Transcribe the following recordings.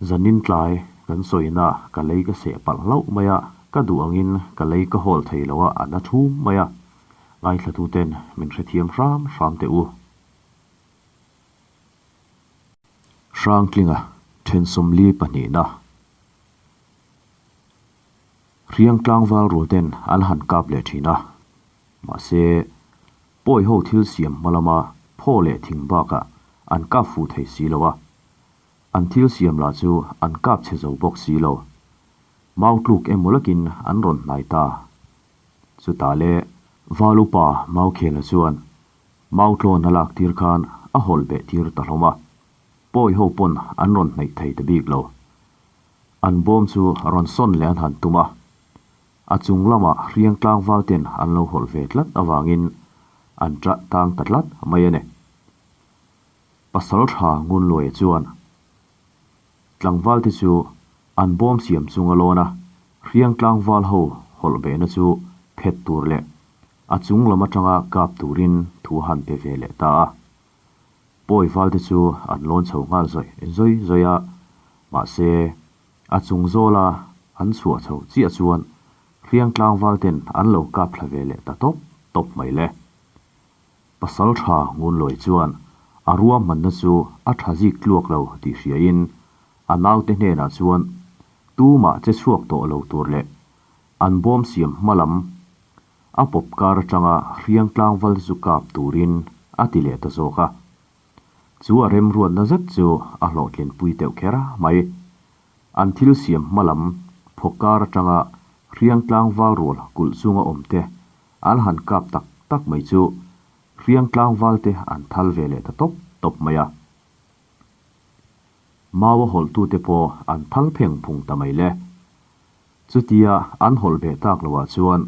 Zanin tlai kan sawina ka lei ka seh palh hlauh mai a, ka duh angin ka lei ka hawl thei lo a, a na thum mai a. Ngaithlatuten min hrethiam hram hram teh u. Hrangtlinga then 42na Hriang tlangval rualten an han kap leh thin a, mahse pawi ho thil siam hma lama phaw leh thing bakah an kap fuh thei si lo a, an thil siam lah chu an kap chhe zo bawk si lo. Mau tluk emaw lakin an rawn hnai ta. Chutah le Val upa Maukhela chuan Mau tlawn a lak tir khan a hawlh beh tir ta hlawm a, pawi ho pawn an rawn hnaih thei ta bik lo. An bawm chu rawn sawn leh an han tum a, a chung lamah hriang tlangval ten an lo hawlh ve tlat avangin an ṭah tang ta tlat mai a ni. Pasal tha Ngunluaia chuan tlangval te chu an bawm siam chung a lawn a, hriang tlangval ho hawlh behna chu phet tur leh A chung lam atanga kap turin thu han pe ve leh ta a. Pawi valte chu an lawn chho nghal zawih zawih zawih a, mahse a chung zawla an chhuah chho chiah chuan hriang tlangvalten an lo kap thla ve leh ta tawp tawp mai le. Pasal tha Ngunlawi chuan a ruahmanna chu a tha zik tluak lo tih hriain a naute hnenah chuan tumah che chhuak tawh lo tur leh An bawm siam hma lam a pawp kar atanga hriang tlangval chu kap turin a ti leh ta zawk a. Chu a remruatna zet chu a hlawhtlinpui deuh kher mai. An thil siam hma lam phawk kar atanga hriang tlangval rual kulh chunga awm te an han kap tak tak mai chu hriang tlangval te an thal ve leh ta tawp tawp mai a. Mau a hawlhtute pawh an thal pheng phung ta mai le. Chutia an hawlh ve tak loah chuan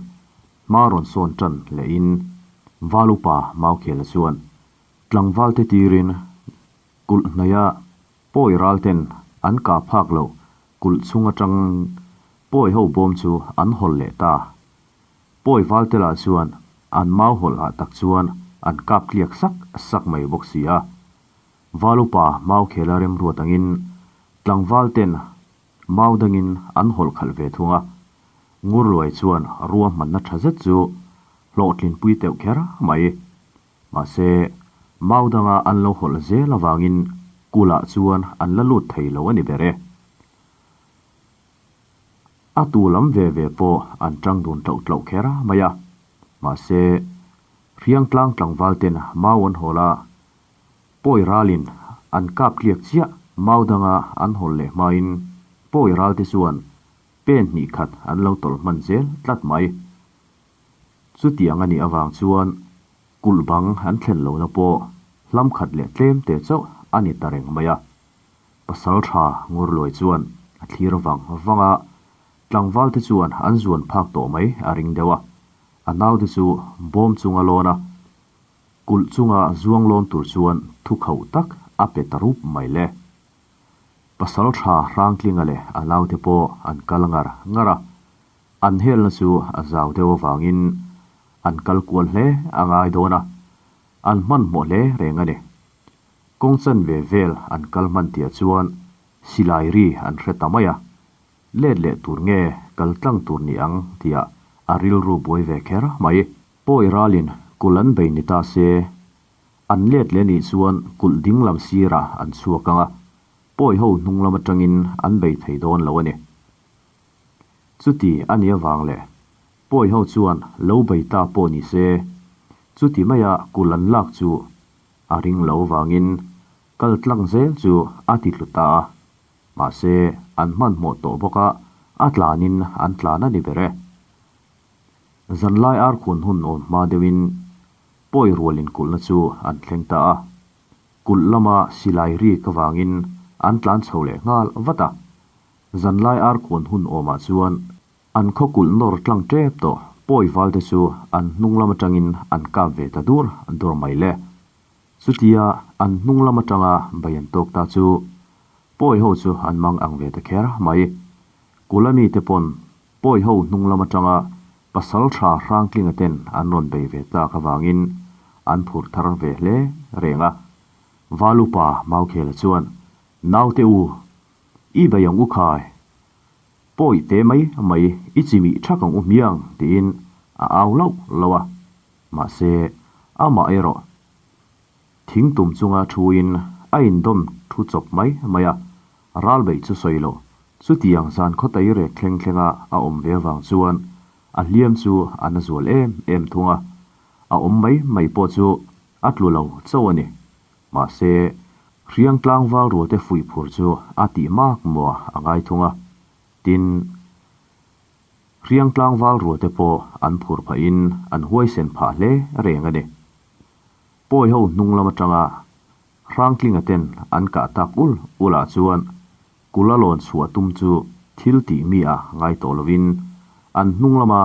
hma rawn sawn tan lehin Val upa Maukhela chuan tlangvalte tirin kulh hnaia pawi ralten an kah phak loh kulh chhung atang pawi ho bawm chu an hawlh leh ta. Pawi valte lah chuan an mau hawlh ah tak chuan an kap tliak sak sak mai bawk si a. Val upa Maukhela remruat angin tlangvalten Mau dangin an hawlh khalh ve thung a, Ngurluai chuan ruahmanna tha zet chu hlawhtlinpui teuh kher mai. Mahse, mau danga an lo hawlh zel avangin kulah chuan an la lut thei lo a ni ber e. A tu lam ve ve pawh an tang dun tloh tloh kher mai a. Mahse, Hriangtlang tlangval ten mau an hawl a, Pawi ralin an kap tliak chiah mau danga an hawl leh hmain pawi ralte chuan pen hnih khat an lo tawlh hman zel tlat mai. Chutiang a nih avang chuan kulh bang an thlen lohna pawh hlam khat leh tlem te chauh a ni ta reng mai a. Pasal tha Ngurluai chuan a thlir vang vang a, tlangvalte chuan an zuan phak tawh mai a ring deuh a, a naute chu bawm chunga lawn a, Kulh chunga zuang lawn tur chuan thu khauh tak a pe ta rup mai le. Pasal tha Hrangtlinga leh a naute pawh an kal ngar ngar a, an helna chu a zau deuh avangin an kal kual hle a ngai dawn a, an hmanhmawh hle reng a ni. Kawng chanve vel an kal hman tihah chuan silai ri an hre ta mai a, let leh tur nge kal tlang tur ni ang tihah a rilru buai ve kher mai. Pawi ralin kulh an bei ni ta se, an let leh nih chuan kulh ding lam sirah an chhuak ang a, pawi ho hnung lam atangin an bei thei dawn lo a ni. Chuti a nih avang leh pawi ho chuan lo bei ta pawh ni se, chuti maia kulh an lak chu a ring lo vangin kal tlang zel chu a ti tlu ta a, mahse an hmanhmawh tawh bawk a, a tlanin an tlan a ni ber e. Zanlai arkhun hun awm hma deuhin pawi rual inkulhna chu an thleng ta a, kulh lama silai rik avangin an tlan chho leh nghal vat a. Zanlai arkhun hun awmah chuan an khaw kulh nawr tlang tep tawh pawi valte chu an hnung lam atangin an kap ve ta dur dur mai le. Chutia an hnung lam atanga bai an tawk ta chu pawi ho chu an mang ang ve ta kher mai. Kulh amite pawn Pawi ho hnung lam atanga pasal tha Hrangtlinga ten an rawn bei ve tak avangin an phur thar ve hle reng a. Valupa Maukhela chuan, Naute u, I bei ang u khai. Pawi teh mai mai i chimih thak ang u hmiang tiin a au lauh lauh a. Mahse, amah erawh thing tum chunga thuin a indawm thu chawp mai mai a, ral beih chu sawi lo. Chutiang zan khawtai rek thleng thlenga a awm ve avang chuan a hliam chu a na zual em em thung a, a awm mai mai pawh chu a tlu lo chauh a ni. Mahse, hriang tlangval rualte fuih phur chu a tih mak maw a ngai thung a. Tin, hriang tlangval rualte pawh an phur phahin an huaisen phah hle reng a ni. Pawi ho hnung lam atanga Hrangtlinga ten an kah tak ul ulah chuan kula lawn chhuah tum chu thil tih mi a ngai tawh lovin an hnung lama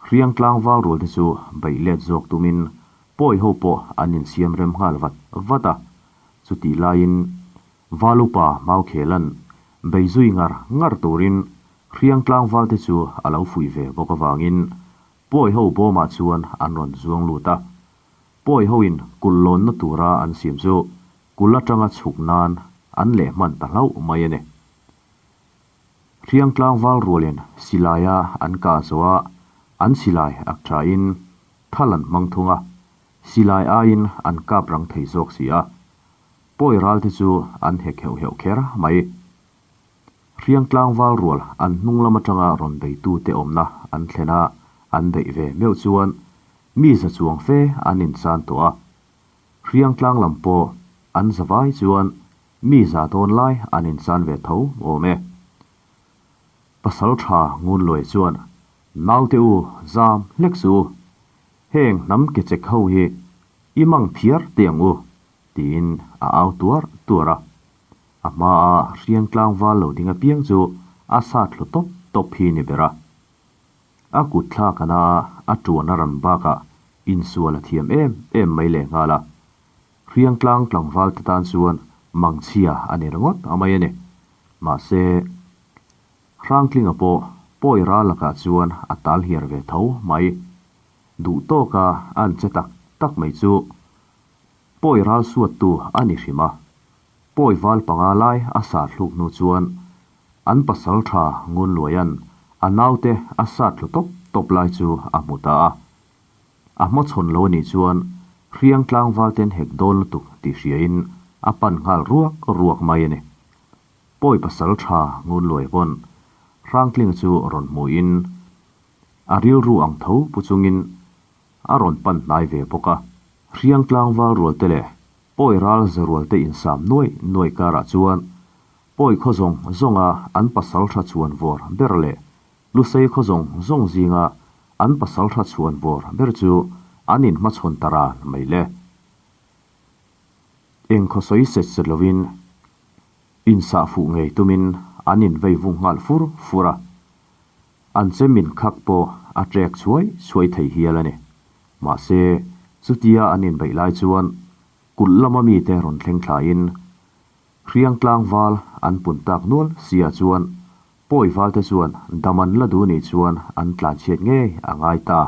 Hriang tlangval rualte chu beih let zawk tumin pawi ho pawh an insiam rem nghal vat vat a. Chutih laiin Valupa Maukhelan bei zui ngar ngar turin Hriang tlangvalte chu a lo fuih ve bawk avangin pawi ho bawmah chuan an rawn zuang lut a. Pawi hoin kulh lawnna tura an siam chu kulh atanga chhuk nan an leh hman ta hlauh mai a ni. Hriang tlangval rualin silaia an kah zawh a, an silai ak thain thal an hmang thung a, silai aiin an kap rang thei zawk si a. Pawi ralte chu an hek heuh heuh kher mai. Hriang tlangval rual an hnung lam atanga rawn beitute awmna an thlen a, an beih ve meuh chuan mi za chuang fe an inchan tawh a. Hriang tlang lam pawh an za vai chuan Mi za dawn lai an inchan ve tho awm e. Pasal tha ngun luai chuan, Naute u, zam hlek suh u. Heng hnam ke chek ho hi i mang phiar teh ang u, tiin a au tuar tuar a. A hmaa hriang tlangval lo ding apiang chu a sat hlu tawp tawp hi ni ber a. A kut thlak ana a tuan a ran bakah insual a thiam em em mai lehnghal a. Hriang tlang tlangval te tan chuan mangchhia a ni ringawt a mai a ni. Mahse, Hrangtlinga pawh pawi ral lakah chuan a tal hiar ve tho mai. Duh tawka an che tak tak mai chu pawi ral suattu a ni hrim a. Pawi val panga lai a sat hluk hnu chuan an pasal tha Ngunluaia'n a naute a sat thlu tawp tawp lai chu a hmu ta a. A hmawchhawn lo anih chuan hriang tlangval ten hek dawn lutuk tih hriain a pan nghal ruak ruak mai a ni. Pawi pasal tha ngun luai pawn Hrangtling chu rawn hmuhin a rilru ang tho pu chungin a rawn pan hnai ve bawk a. Hriang tlangval rual te leh pawi ral za rual te insam nuai nuai karah chuan pawi khaw zawng zawnga an pasal tha chhuan vawr ber leh Lusei khaw zawng zawng zinga an pasaltha chhuan vawr ber chu an inhmachhawn ta ran mai le. Eng khaw sawi set set lovin insah fuh ngei tumin an invei vung nghal fur fur a, an chem inkhak pawh a trek chhuai chhuai thei hial a ni. Mahse, chutia an inbeih lai chuan kulh lama mite rawn thleng thlain hriang tlangval an pun tak nual sia chuan Pawi valte chuan dam an la duh nih chuan an tlanchhiat ngei a ngai ta.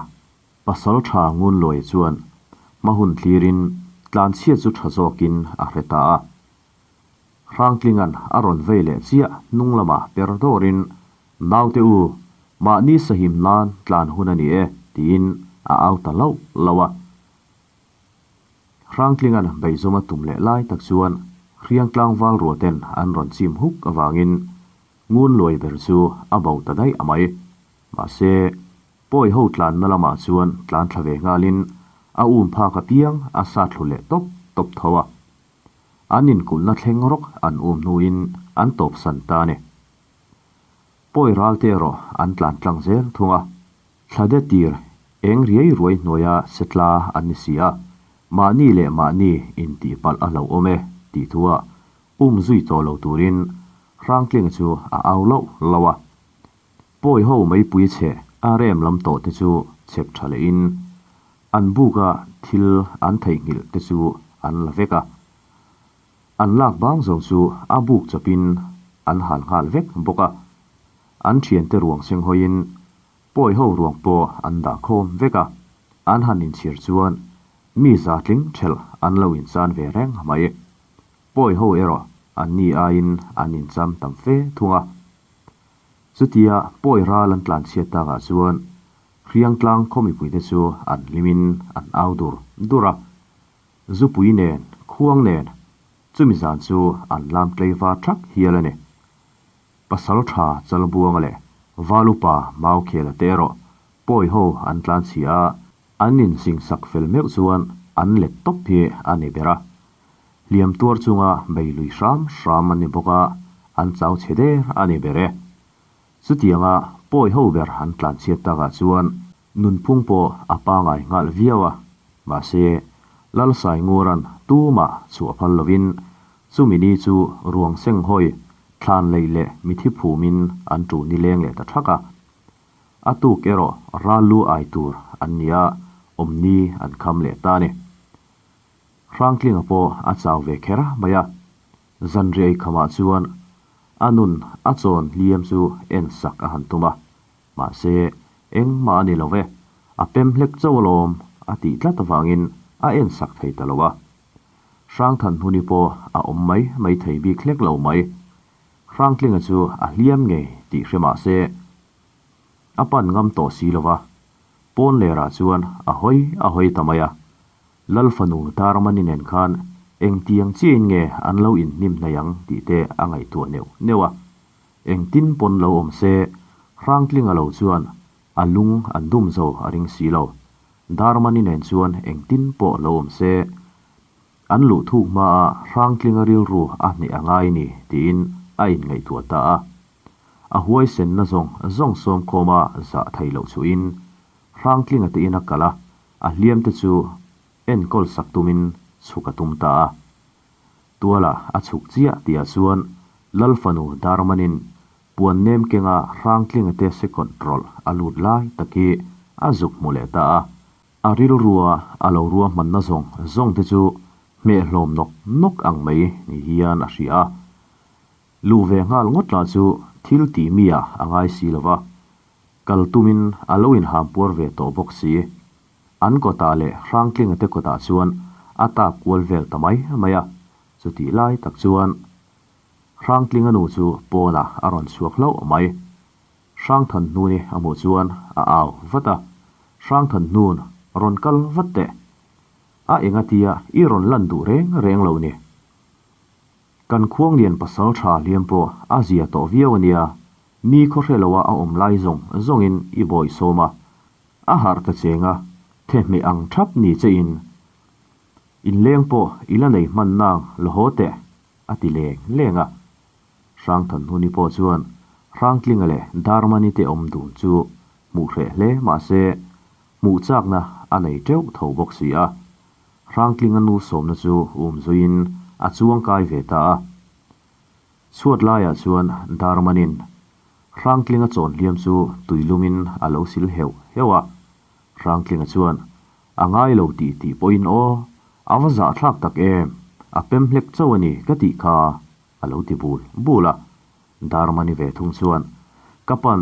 Pasal tha Ngunluaia chuan hma hun thlirin tlanchhiat chu tha zawkin a hre ta a. Hrangtlinga'n a rawn vei leh chiah hnung lamah per dawrin, Naute u, mahni sahim nan tlan hun a ni e, tiin a au ta lauh lauh a. Hrangtlinga'n beihzawm a tum leh lai tak chuan hriang tlangval ruaten an rawn chim huk avangin Ngun luai ber chu a bo ta daih a mai. Mahse, pawi ho tlanna lamah chuan tlan thla ve nghalin a um phak apiang a sa thlu leh tawp tawp tho a. An inkulhna thleng rawk an um hnuin an tawpsan ta a ni. Pawi ralte erawh an tlan tlang zel thung a. Thla de tir eng riai ruai hnuaia se tla an ni si a, mahni leh mahni intihpalh a hlauhawm e tih thuah Um zui tawh lo turin Hrangtlinga chu a au loh loh a. Pawi ho meipui chhe a rem lam tawh te chu chhep tha lehin an buka thil an theihnghilh te chu an la vek a. An lak bang zawng chu a buk chawpin an hal nghal vek bawk a. An thiante ruang seng hawiin pawi ho ruang pawh an dah khawm vek a. An han inchhir chuan mi za tling thelh an lo inchan ve reng mai. Pawi ho erawh Anni aiin an incham tam fe thung a. Chutia Pawi ral an tlanchhiat takah chuan Hriangtlang khaw mipuite chu an hlimin an au dur dur a. Zupui nen, khuang nen, chumi zan chu an lam tleivar thak hial a ni. Pasal tha Chalbuanga leh Valupa Maukhela te erawh Pawi ho an tlanchhia a, an insingsak fel meuh chuan an let tawp hi a ni ber a. Hliam tuar chunga bei lui hram hram an ni bawk a, an chau chhe der a ni ber e. Chutianga pawi ho ber an tlanchhiat takah chuan nunphung pawh a pangai nghal viau a, mahse Lalsainguran tumah chhuah phal lovin chumi ni chu ruang seng hawi thlan leih leh mithi phumin an ṭul nileng leh ta ṭhak a. A tuk erawh ral lu ai tur an ni a, awmni an kham leh ta a ni. Hrangtlinga pawh a chau ve kher mai a, zanriah ikhamah chuan a nun a chawn hliam chu en sak a han tum a, mahse engmah a ni lo ve, a pem hlek chauh alawm a tih tlat avangin a en sak thei ta lo a. Hrangthanhmuni pawh a awm mai mai thei bik hlek lo mai. Hrangtlinga chu a hliam ngei tih hre mah se, a pan ngam tawh si lo va, pawn lerah chuan a hawi a hawi ta mai a. Lal fanu Darmani nen khan engtiang chiahin nge an lo inhnim hnai ang tih te a ngaihtuah neuh neuh a. Engtin pawn lo awm se, Hrangtlinga lo chuan a lung an dum zo a ring si lo. Darmani nen chuan engtin pawh lo awm se, An luh thuk hmaah Hrangtlinga rilru a hneh a ngai ni tiin a inngaihtuah ta a. A huaisenna zawng zawng sawmkhawma zah thei loh chuhin Hrangtlinga te in a kal a, a hliam te chu enkawl sak tumin chhuk a tum ta a. Tuala a chhuk chiah tihah chuan Lal fanu Darmanin puan nem kenga Hrangtlinga te sekawt rawlh a lut lai tak hi a zuk hmu leh ta a. A rilrua a lo ruahmanna zawng zawng te chu hmeh hlawm nawk nawk ang mai ni hian a hria a. Luh ve nghal ngawt lah chu thil tih mi ah a ngai si lo va, kal tumin a lo inham puar ve tawh bawk si. An kawtah leh Hrangtlinga te kawtah chuan a tak kual vel ta mai mai a, chutih lai tak chuan Hrangtlinga nu chu pawnah a rawn chhuak hlauh mai. Hrangthanhnuni a hmuh chuan a au vat a, Hrangthanhnun, rawn kal vat teh. A engatia i rawn lan duh reng reng lo ni. Kan khuanglian pasal tha hliam pawh a zia tawh viau a nia, ni khaw hre loa a awm lai zawng zawngin i bawi sawm a, a harh ta cheng a, thehmeh ang thap ni che in inleng pawh i la nei hman nang la haw teh, a ti leng leng a. Hrangthanhuni pawh chuan Hrangtlinga leh Darmani te awm dun chu hmuh hreh hle mah se, hmuh chakna a nei teuh tho bawk si a. Hrangtlinga nu sawmna chu um zuiin a chuang kai ve ta a. Chhuat laiah chuan Darmanin Hrangtlinga chawn hliam chu tui lumin a lo sil heuh heuh a. Hrangtlinga chuan, A ngai lo tih tih pawhin aw, a va zahthlak tak em, a pem hlek chauh a ni ka tih kha, a lo ti bul bul a. Darmani ve thung chuan, Ka pan,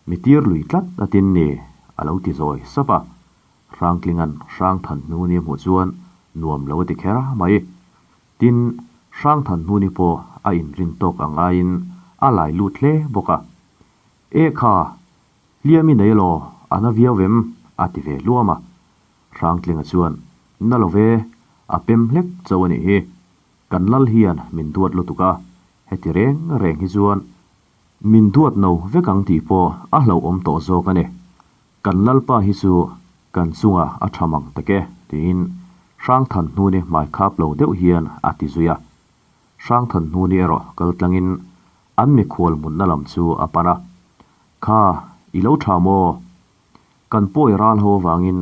mi tir lui tlat a tin ni, a lo ti zawi sap a. Hrangtlinga'n Hrangthanhnuni hmuh chuan nuam lo a ti kher mai. Tin, Hrangthanhnuni pawh a inrin tawk ang aiin a lai lut hle bawk a. E kha, hliam i nei elaw, a na viau vem, a ti ve hluam a. Hrangtlinga chuan, Na lo ve, a pem hlek chauh a nih hi. Kan lal hian min duat lutuk a, heti reng reng hi chuan min duat no vek ang tih pawh a hlauhawm tawh zawk a ni. Kan lalpa hi chu kan chungah a tha mang tak e, tiin Hrangthanhnuni hmai khap lo deuh hian a ti zui a. Hrangthanhnuni erawh kal tlangin an mikhual mutna lam chu a pan a, Kha, i lo tha maw? Kan pawi ral ho avangin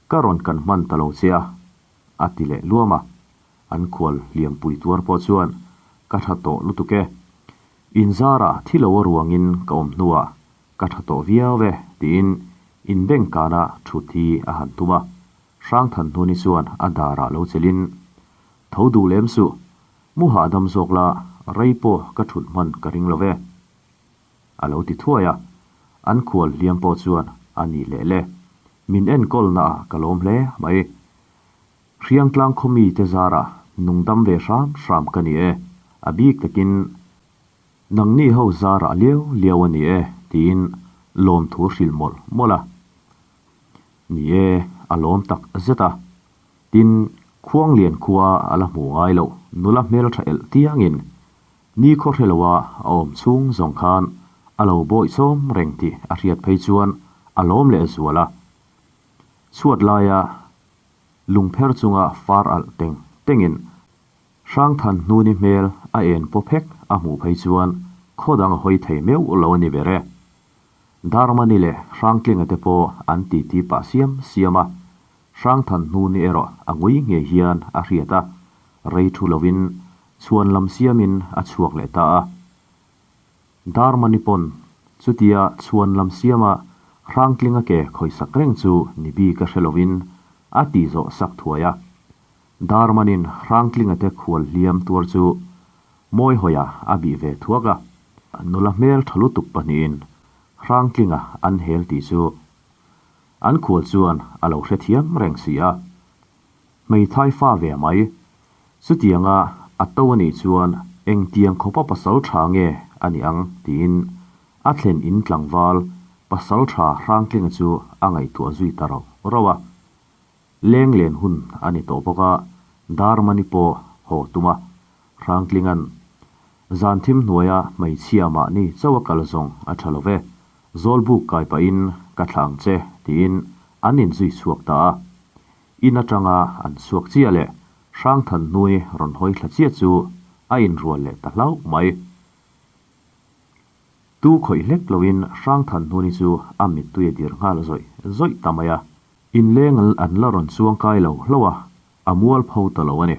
ka rawn kan hman ta lo che a, a ti leh luam a. An khual hliampui tuar pawh chuan, Ka tha tawh lutuk e. Inzarah thi lo a ruangin ka awm hnuah ka tha tawh viau e, tiin inbeng kana thut hi a han tum a. Hrangthanhnuni chuan a darah lo chelhin, Tho duh lem suh, mu hahdam zawk la, rei pawh ka thut hman ka ring lo ve, a lo ti thuai a. An khual hliam pawh chuan, A ni leh le, min enkawlnaah ka lawm hle mai. Hriangtlang khaw mite zarah nungdam ve hram hram ka ni e, a bik takin nangni ho zarah liau liau a ni e tiin lawmthu hrilh mawlh mawlh a. Ni e, a lawm tak zet a. Tin, Khuanglian khua a la hmu ngai loh nula hmeltha elh tiangin ni khaw hre loa a awm chhung zawng khan a lo bawih sawm reng tih a hriat phei chuan a lawm leh zual a. Chhuat laia lungpher chunga far alh teng tengin Hrangthan hnuni hmel a en paw phek a hmuh phei chuan khaw dang a hawi thei meuh lo a ni ber e. Darmani leh Hrangtlinga te pawh an titi pah siam siam a, Hrangthan hnuni erawh a ngui ngei hian a hriat a, rei thu lovin chhuan lam siamin a chhuak leh ta a. Darmani pawn chutia chhuan lam siama Hrangtlinga ke khawisak reng chu ni bik a hre lovin a tih zawh sak thuai a. Darmanin Hrangtlinga te khual hliam tuar chu Mawihawia a bih ve thuak a, nula hmel tha lutuk pahnihin Hrangtlinga an hel tih chu an khual chuan a lo hrethiam reng si a. Hmeithai fa ve mai. Chutianga a to a nih chuan engtiang khawpa pasal tha nge a nih ang tiin a thlen in tlangval pasal tha Hrangtlinga chu a ngaihtuah zui ta rauh rauh a. Leng len hun a ni tawh bawk a, Darmani pawh haw tum a, Hrangtlinga'n zan thim hnuaia hmeichhia mahni chauh a kal zawng a tha lo ve, Zawlbuk kai pahin ka thlah ang che tiin an inzui chhuak ta a. In atanga an chhuak chiah leh Hrangthan hnui rawn hawi thla chiah chu a inrual leh ta hlauh mai. Tu khawih hlek loin Hrangthan hnuni chu a mittui a dir nghal zawih zawih ta mai a. Inleng an la rawn chuang kai lo hlauh a, a mual pho ta lo a ni.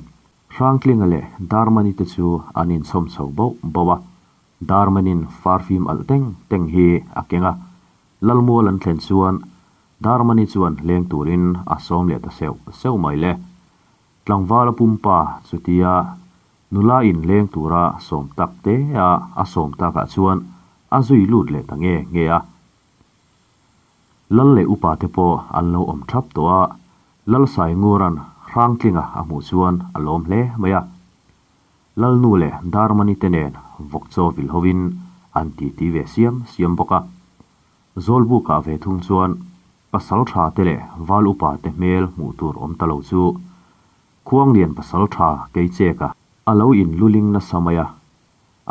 Hrangtlinga leh Darmani te chu an inchhawm chho bauh bauh a, Darmanin farfim alh teng teng hi a keng a, Lalmual an thlen chuan Darmani chuan leng turin a sawm leh ta seuh seuh mai le. Tlangvala pumpa chutia nula in leng tura sawm tak te a a sawm takah chuan a zui lut leh ta nge nge a. Lal leh upa te pawh an lo awm thap tawh a, Lal Saingura'n Hrangtlinga a hmuh chuan a lawm hle mai a. Lalnu leh Darmani te nen vawkchaw vil hovin an titi ve siam siam bawk a. Zawlbukah ve thung chuan pasal tha te leh val upa te hmel hmuh tur awm ta lo chu Khuanglian pasal tha Keicheka a lo in luling nasa mai a,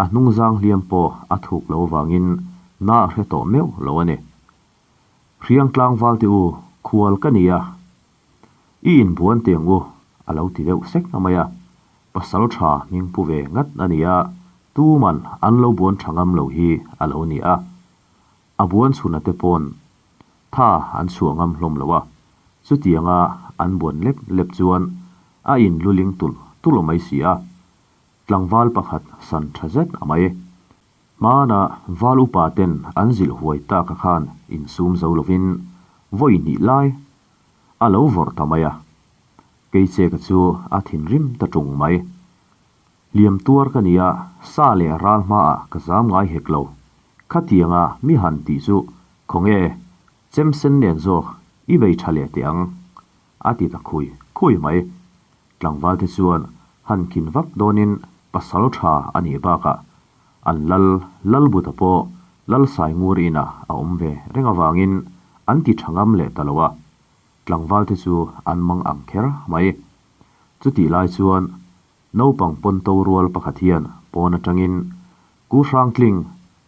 A hnungzang hliam pawh a thuk lo vangin na a hre tawh meuh lo a ni. Hriang tlangval te u, khual ka ni a, i inbuan teng u, a lo ti deuh sek mai a. Pasal tha hming pu ve ngat a ni a, tuman an lo buan tha ngam lo hi a lo ni a. A buan chhuna te pawn tha an chhuah ngam hlawm lo a, chutianga an buan lep lep chuan a inluling tulh tulh mai si a. Tlangval pakhat san tha zet a mai. Hmana val upa ten an zilh huai tak a khan insum zo lovin vawi hnih lai a lo vawrh ta mai a. Keicheka chu a thinrim ta tung mai. Hliam tuar ka nia, sa leh ral hmaah ka zam ngai hek lo. Khatianga mi han tih chu khawnge chemsen nen zawk i bei tha leh teh ang a ti ta khui khui mai. Tlangval te chuan han khin vak dawnin pasal tha a nih bakah an lal Lalbuta pawh Lalsaingur inah a awm ve reng avangin an ti tha ngam leh ta lo a, tlangval te chu an mang ang kher mai. Chutih lai chuan naupang pawn to rual pakhat hian pawn atangin Ku Hrangtling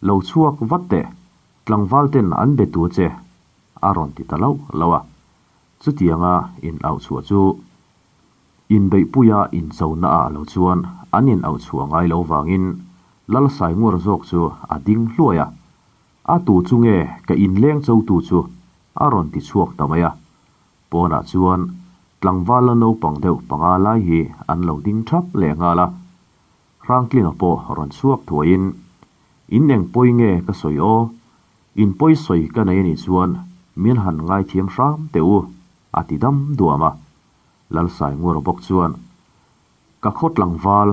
lo chhuak vat teh, tlangval ten an be tu che a rawn ti ta loh loh a. Chutianga in auh chhuah chu inbeihpuia inchona ah lo chuan an in auh chhuah ngai lo vangin Lal Sainguar zawk chu a ding hluai a, A tu chu nge ka inleng cho tu chu a rawn ti chhuak ta mai a. Pawnah chuan tlangval la naupang deuh panga lai hi an lo ding thap leh nghal a. Hrangtlinga pawh rawn chhuak thuaiin, In eng pawi nge ka sawi aw? In pawi sawi ka nei anih chuan min han ngaithiam hram teh u, a ti dam duam a. Lalsaingura bawk chuan, Ka khaw tlangval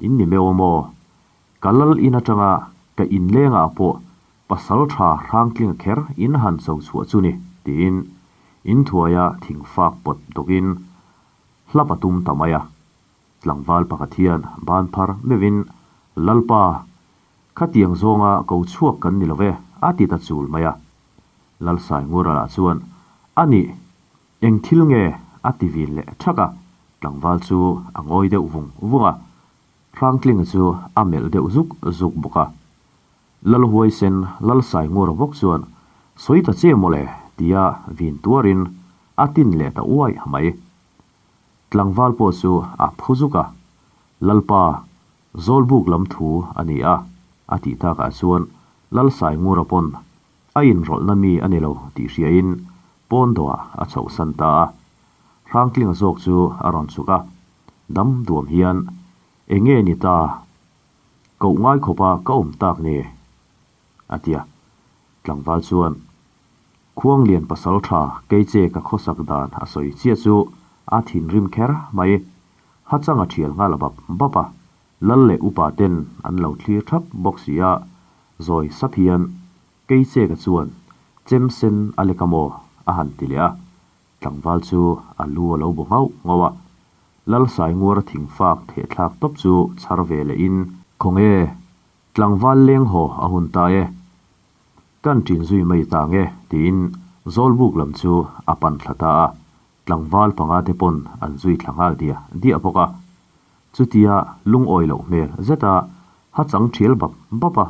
in ni meuh a maw? Ka lal in atanga ka inlengah pawh pasal tha hrangtlinga kher in han cho chhuah chu ni, tiin inthuaia thingfak pawt dawkin hlap a tum ta mai a. Tlangval pakhat hian ban phar meuhin, Lalpa, khatiang zawnga ko chhuak kan ni lo ve, a ti ta chul mai a. Lalsaingura lah chuan, A nih, eng thil nge? a ti vin leh thak a. Tlangval chu a ngawi deuh vung vung a. Hrangtlinga chu a melh deuh zuk zuk bawk a. Lalhuaisen Lalsaingura bawk chuan, Sawi ta che mawle, tia vin tuarin a tin leh ta uai mai. Tlangval pawh chu a phu zuk a, Lalpa, Zawlbuk lam thu a ni a, a tih takah chuan Lalsaingura pawn a inrawlhna mi a ni lo tih hriain pawn dawhah a chhohsan ta a. Hrangtlinga zawk chu a rawn chhuk a, dam duam hian, Enge ni ta? Koh ngai khawpa ka awm tak ni? A ti a. Tlangval chuan, Khuanglian pasal tha kei che ka khawsak dan a sawi chiah chu a thinrim kher mai. Hachang a thial nghal bap bap a, lal leh upa ten an lo thlir thap bawk si a, zawi sap hian kei che ka chuan chem sen a lek a maw? a han ti leh a. Tlangval chu a lu a lo bu nghauh nghauh a, Lal Sainguara thingfak thehthlak tawp chu chhar ve leh in, Khawnge, tlangval leng haw a hun ta e, kan ṭin zui mai ta nge tiin Zawlbuk lam chu a pan thla ta a, tlangval panga te pawn an zui thla nghal diah diah bawk a. Chutia lungawi loh hmel zeta hachang ṭhial bap bap a,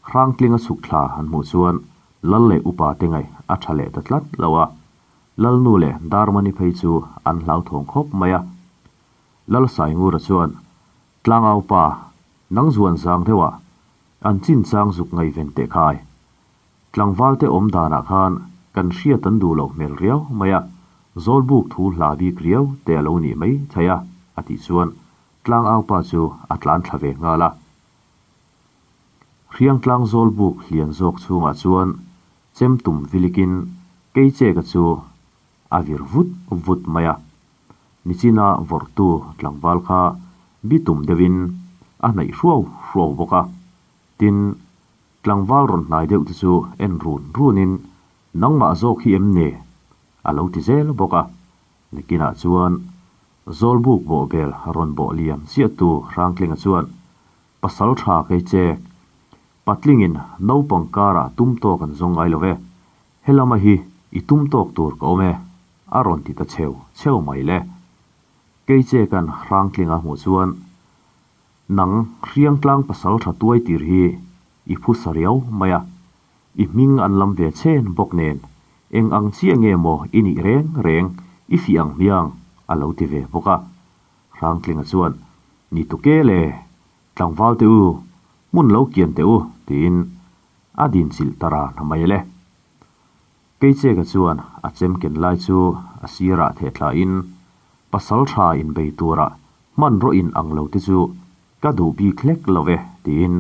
Hrangtlinga chhuk thla han hmuh chuan Lal leh upa te ngaih a ṭha leh ta tlat lo a, Lalnu leh Darmani phei chu an hlauthawng khawp mai a. Lal Saingura chuan, Tlangau pa, nang zuan zang deuhah an chinchang zuk ngaihven teh khai. Tlangvalte awm danah khan kan hriat an duh loh hmel riau mai a, Zawlbuk thu hla bik riau te a lo nih mai thei a, a tih chuan Tlangau pa chu a tlan thla ve nghal a. Hriangtlang Zawlbuk hlian zawk chhungah chuan chem tum vilikin Keicheka chu a vir vut vut mai a. Nichina vawrhtu tlangval kha bi tum deuhin a hnaih hruau hruau bawk a. Tin, tlangval rawn hnai deuh te chu en run runin, Nangmah zawk hi em ni? a lo ti zel bawk a. Nikinah chuan Zawlbuk bawhbel rawn bawh liam chiahtu Hrangtlinga chuan, Pasal tha kei che, patlingin naupang karah tum tawk an zawng ngai lo ve, helama hi i tum tawk tur ka awm e, a rawn ti ta cheu cheu mai le. Kei che kan Hrangtlinga hmuh chuan, Nang Hriangtlang pasal tha tuai tir hi i phu sa riau mai a, i hming an lam ve chen bawk nen, eng ang chiah nge maw i nih reng reng i fih ang hmiang, a lo ti ve bawk a. Hrangtlinga chuan, Ni tuke le, tlangval teh u, hmun lo kian teh u, tiin a din chilh ta ran mai le. Keicheka chuan a chem ken lai chu a sirah theh thlain, Pasal tha inbei tura hmanraw in ang lo te chu ka duh bik hlek lo ve, tiin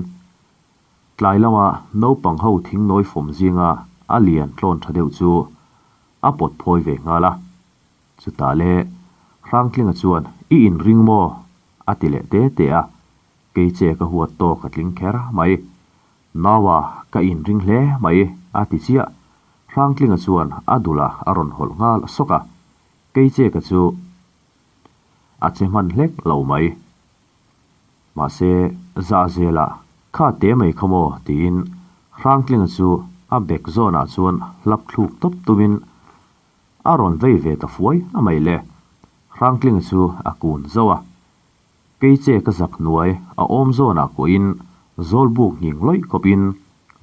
tlai lama naupang ho thingnawi fawm zinga a lian tlawn tha deuh chu a pawt phawi ve nghal a. Chutah le, Hrangtlinga chuan, I inring maw? a ti leh te te a, kei che ka huat tawk a tling kher mai. Naua, ka inring hle mai, a ti chiah. Hrangtlinga chuan a dulah a rawn hawlh nghal sawk a, kei che ka chu a che hman hlek lo mai. Mahse, zah zelah, Kha te mai kha maw? tiin Hrangtlinga chu a bek zawnah chuan hlap thluk tawp tumin A rawn vei ve ta fuai a mai le. Hrangtlinga chu a kun zauh a. Keiche ka zak hnuai a awm zawnah kuahin Zawlbuk nghing lawih khawpin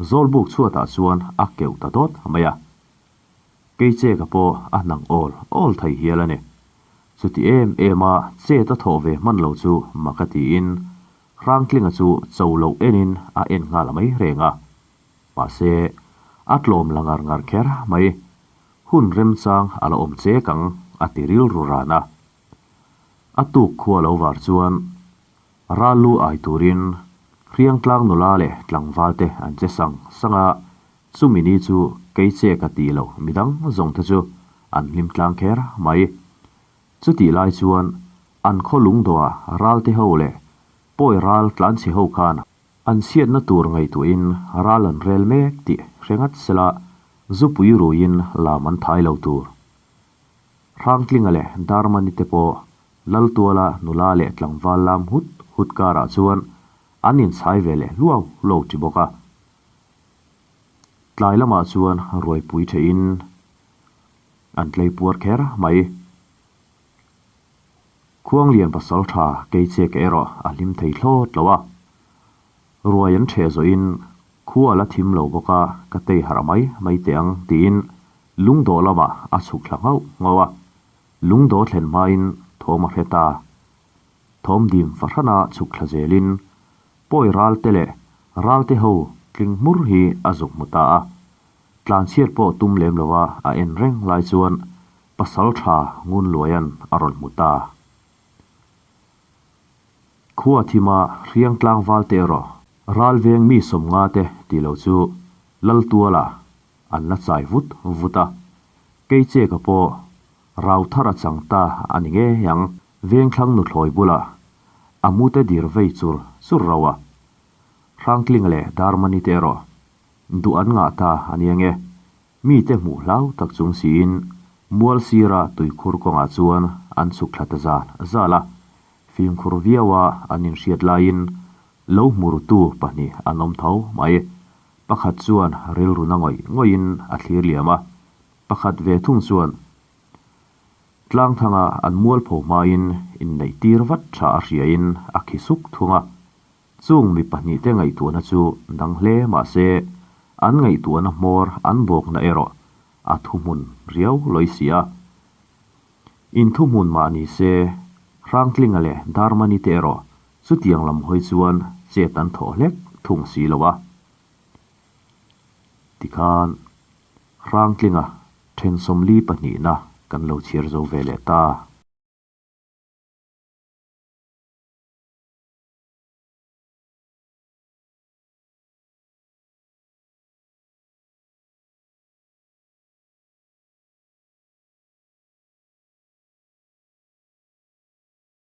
Zawlbuk chhuatah chuan a keuh ta dawt mai a. Keiche ka pawh a hnang awl awl thei hial a ni. Chuti em em a chet a thawh ve hman lo chu mak a tiin Hrangtlinga chu cho loh enin a en nghal mai reng a. Mahse, a tlawm la ngar ngar kher mai. Hun remchang a la awm chek ang, a ti rilru ran a. A tuk khua lo var chuan ral lu ai turin Hriangtlang nula leh tlangval te an che sang sang a, chumi ni chu kei che ka tih loh midang zawng te chu an hlim tlang kher mai. Chutih lai chuan an khaw lungdawha ral te ho leh pawi ral tlanchhe ho khan An chhiatna tur ngaihtuahin ral an rel mek tih hre ngat sela zupui ruiin lam an thai lo tur. Hrangtlinga leh Darmani te pawh Laltuala nula leh tlangval lam hut hut karah chuan an inchhai ve leh hluau hluau ṭi bawk a. Tlai lamah chuan ruaipui ṭhehin an tleipuar kher mai. Khuanglian pasal ṭha Keicheka erawh a hlim thei thlawt lo a. Ruai an ṭheh zawhin khua a la thim lo bawk a, ka tei harh mai mai teh ang tiin lungdawh lamah a chhuk thla nghauh nghauh a. Lungdawh thlen hmain thawm a hre ta. Thawm dim fahrana chhuk thla zelin Pawi ralte leh ralte ho tling hmur hi a zuk hmu ta a. Tlanchhiat pawh tum lem lova a en reng lai chuan pasal tha ngun luaian a rawn hmu ta. Khua thima hriang tlangval te erawh ral veng mi sawmnga te tih lo chu Laltuala an la chai vut vut a. Keicheka pawh rau thar a chang ta a ni ngei ang. Vengthlang nuthlawi bulah a mute dir vei chur chur rauh a. Hrangtling leh Darmani te erawh duh an ngah ta a nia nge. Mite hmuh hlau tak chung siin mual sira tuikhur kawngah chuan an chhuk thla ta zal zal a. Fimkhur viaua an inhriat laiin lo hmurutu pahnih an awm tho mai. Pakhat chuan rilru na ngawih ngawihin a thlir liam a, pakhat ve thung chuan Tlangthanga an mualpho hmain inneih tir vat tha a hriain a khi suk thung a. Chung mi pahnihte ngaihtuahna chu dang hle mah se, an ngaihtuahna hmawr an bawkna erawh a thuhmun riau lawi si a. Inthuhmun mah ni se, Hrangtlinga leh Darmani te erawh chutiang lam hawi chuan chet an thawh hlek thung si lo a. Tikhan Hrangtlinga then 42 na kan lo chhiar zo ve leh ta.